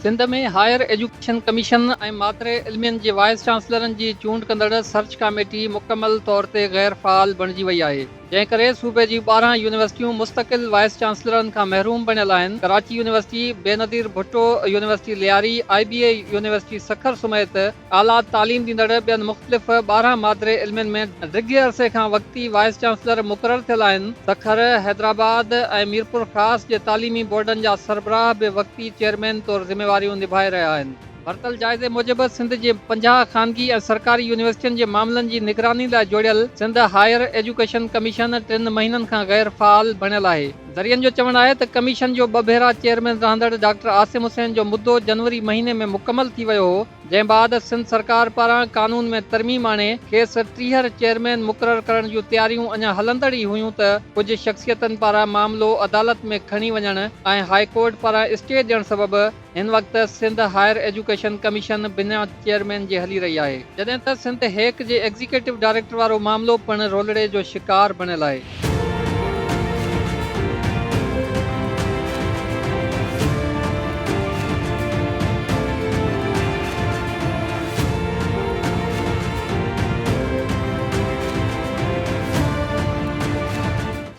Sindh ۾ higher education commission ۽ مادر علمين جي vice چانسلرن جي چونڊ ڪندڙ سرچ ڪاميٽي مڪمل طور تي غير فعال بڻجي وئي آهي، جنهن ڪري صوبي جي 12 يونيورسٽيون مستقل وائيس چانسلرن کان محروم بڻيل آهن، Karachi university, Benazir Bhutto university Lyari, I B A university Sukkur سميت اعليٰ تعليم ڏيندڙ ٻين مختلف 12 مادري علمين ۾ ڊگهي عرصي کان وقتي وائيس چانسلر مقرر ٿيل آهن. سکر، حيدرآباد ۽ ميرپورخاص جي تعليمي بورڊن جا سربراهه به وقتي چيئرمين طور ذميواريون نڀائي رهيا آهن. ورتل جائزي موجب سنڌ جي 50 خانگي ۽ سرڪاري يونيورسٽين جي معاملن جي نگراني لاء جوڙيل سنڌ هائير ايجوڪيشن ڪميشن ٽن مهينن کان غير فعال بڻيل آهي. ذريعن جو چوڻ آهي ته ڪميشن جو ٻه ڀيرا چيئرمين رهندڙ ڊاڪٽر عاصم حسين جو مدو جنوري مهيني ۾ مڪمل ٿي ويو هو، جنهن بعد سنڌ سرڪار پاران قانون ۾ ترميم آڻي کيس ٽيهر چيئرمين مقرر ڪرڻ جون تياريون اڃا هلندڙ ئي هيون ته ڪجهه شخصيتن پاران معاملو عدالت ۾ کڻي وڃڻ ۽ هاء ڪورٽ پاران اسٽي ڏيڻ سبب هن وقت سنڌ هائير ايجوڪيشن ڪميشن بنا چيئرمين جي هلي رهي آهي. جڏهن ته سنڌ هيڪ جي ايگزيڪيٽو ڊائريڪٽر وارو معاملو پڻ رولڙي جو شڪار بڻيل آهي.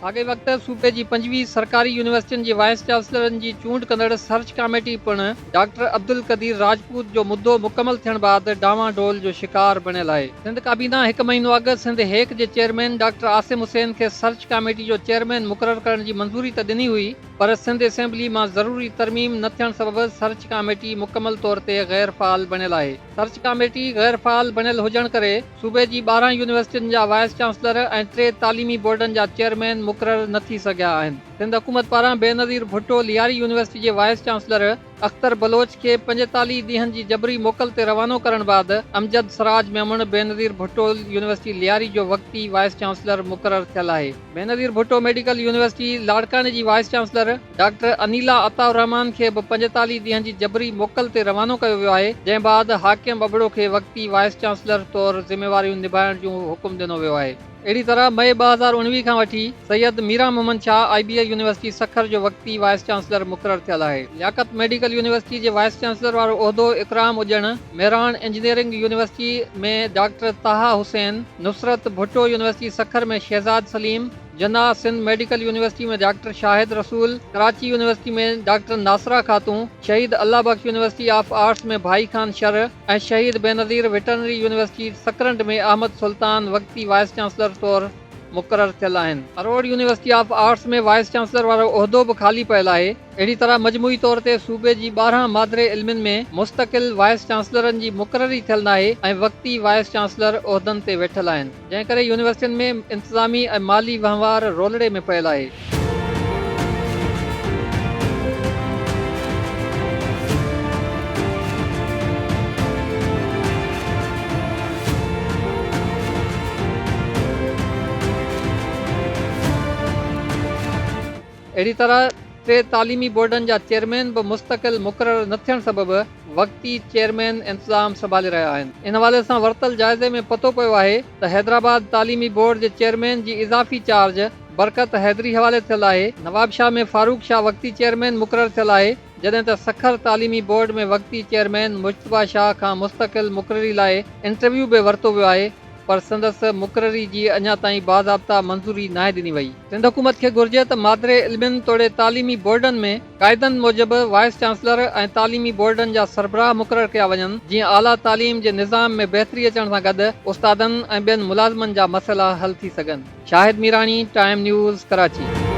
ساڳئي وقت صوبي جي 25 سرڪاري يونيورسٽين جي وائيس چانسلرن جي چونڊ ڪندڙ سرچ ڪاميٽي پڻ ڊاڪٽر عبدالقدير راجپوت جو مدو مڪمل ٿيڻ بعد ڊانوان ڊول جو شڪار بڻيل آهي. سنڌ ڪابينا هڪ مهينو اڳ سنڌ هيڪ جي چيئرمين ڊاڪٽر عاصم حسين کي سرچ ڪاميٽي جو چيئرمين مقرر ڪرڻ جي منظوري ته ڏني هئي پر سنڌ اسيمبلي مان ضروري ترميم نه ٿيڻ سبب سرچ ڪاميٽي مڪمل طور تي غير فعال بڻيل آهي. سرچ ڪاميٽي غير فعال بڻيل هجڻ ڪري صوبي جي 12 يونيورسٽين جا وائيس چانسلر ۽ ٽي تعليمي بورڊن جا چيئرمين مقرر نه ٿي سگهيا آهن. سنڌ حڪومت پاران بينظير ڀٽو لياري يونيورسٽي جي وائيس چانسلر اختر بلوچ کي 45 ڏينهن جي جبري موڪل تي روانو ڪرڻ بعد امجد سراج ميمڻ بينظير ڀٽو يونيورسٽي لياري جو وقتي وائيس چانسلر مقرر ٿيل آهي. بينظير ڀٽو ميڊيڪل يونيورسٽي لاڙڪاڻي جي vice chancellor doctor Anila Ata ur Rehman کي به 45 ڏينهن جي جبري موڪل تي روانو ڪيو ويو آهي، جنهن بعد حاڪم ابڙو کي وقتي وائيس چانسلر طور ذميواريون نڀائڻ جون حڪم ڏنو ويو آهي. اهڙي طرح مئي 2019 کان وٺي Syed Miran Muhammad Shah I B A university Sukkur جو وقتي وائيس چانسلر مقرر ٿيل آهي. لياقت ميڊيڪل يونيورسٽي جي وائيس چانسلر وارو عهدو Ikram Ujan, Mehran engineering university ۾ doctor Taha Hussain, Nusrat Bhutto university Sukkur ۾ Shahzad Saleem, Jinnah Sindh medical university ۾ doctor Shahid Rasool, Karachi university ۾ doctor Nasira Khatoon, Shaheed Allah Bakhsh university of arts ۾ Bhai Khan Shar ۽ Shaheed Benazir veterinary university Sakrand ۾ Ahmed Sultan وقتي vice chancellor طور مقرر ٿيل آهن. Aror university of arts ۾ vice chancellor وارو عهدو به خالي پيل آهي. اهڙي طرح مجموعي طور تي صوبي جي 12 مادري علمين ۾ مستقل وائيس چانسلرن جي مقرري ٿيل ناهي ۽ وقتي وائيس چانسلر عهدن تي ويٺل آهن، جنهن ڪري يونيورسٽين ۾ انتظامي ۽ مالي وهنوار رولڙي ۾ پيل آهي. اهڙي طرح ٽي تعليمي بورڊن جا چيئرمين به مستقل مقرر نه ٿيڻ سبب وقتي چيئرمين انتظام سنڀالي رهيا آهن. ان حوالي سان ورتل جائزي ۾ پتو پيو آهي ته حيدرآباد تعليمي بورڊ جي چيئرمين جي اضافي چارج برڪت حيدري حوالي ٿيل آهي، نوابشاهه ۾ فاروق شاهه وقتي چيئرمين مقرر ٿيل آهي، جڏهن ته سکر تعليمي بورڊ ۾ وقتي چيئرمين مجتبيٰ شاهه کان مستقل مقرري لاء انٽرويو به ورتو ويو آهي پر سندس مقرري جي اڃا تائين باضابطا منظوري ناهي ڏني وئي. سنڌ حڪومت کي گهرجي ته مادري علمين توڙي تعليمي بورڊن ۾ قاعدن موجب وائيس چانسلر ۽ تعليمي بورڊن جا سربراهه مقرر ڪيا وڃن جيئن اعليٰ تعليم جي نظام ۾ بهتري اچڻ سان گڏ استادن ۽ ٻين ملازمن جا مسئلا حل ٿي سگهن. Shahid Mirani, time news, Karachi.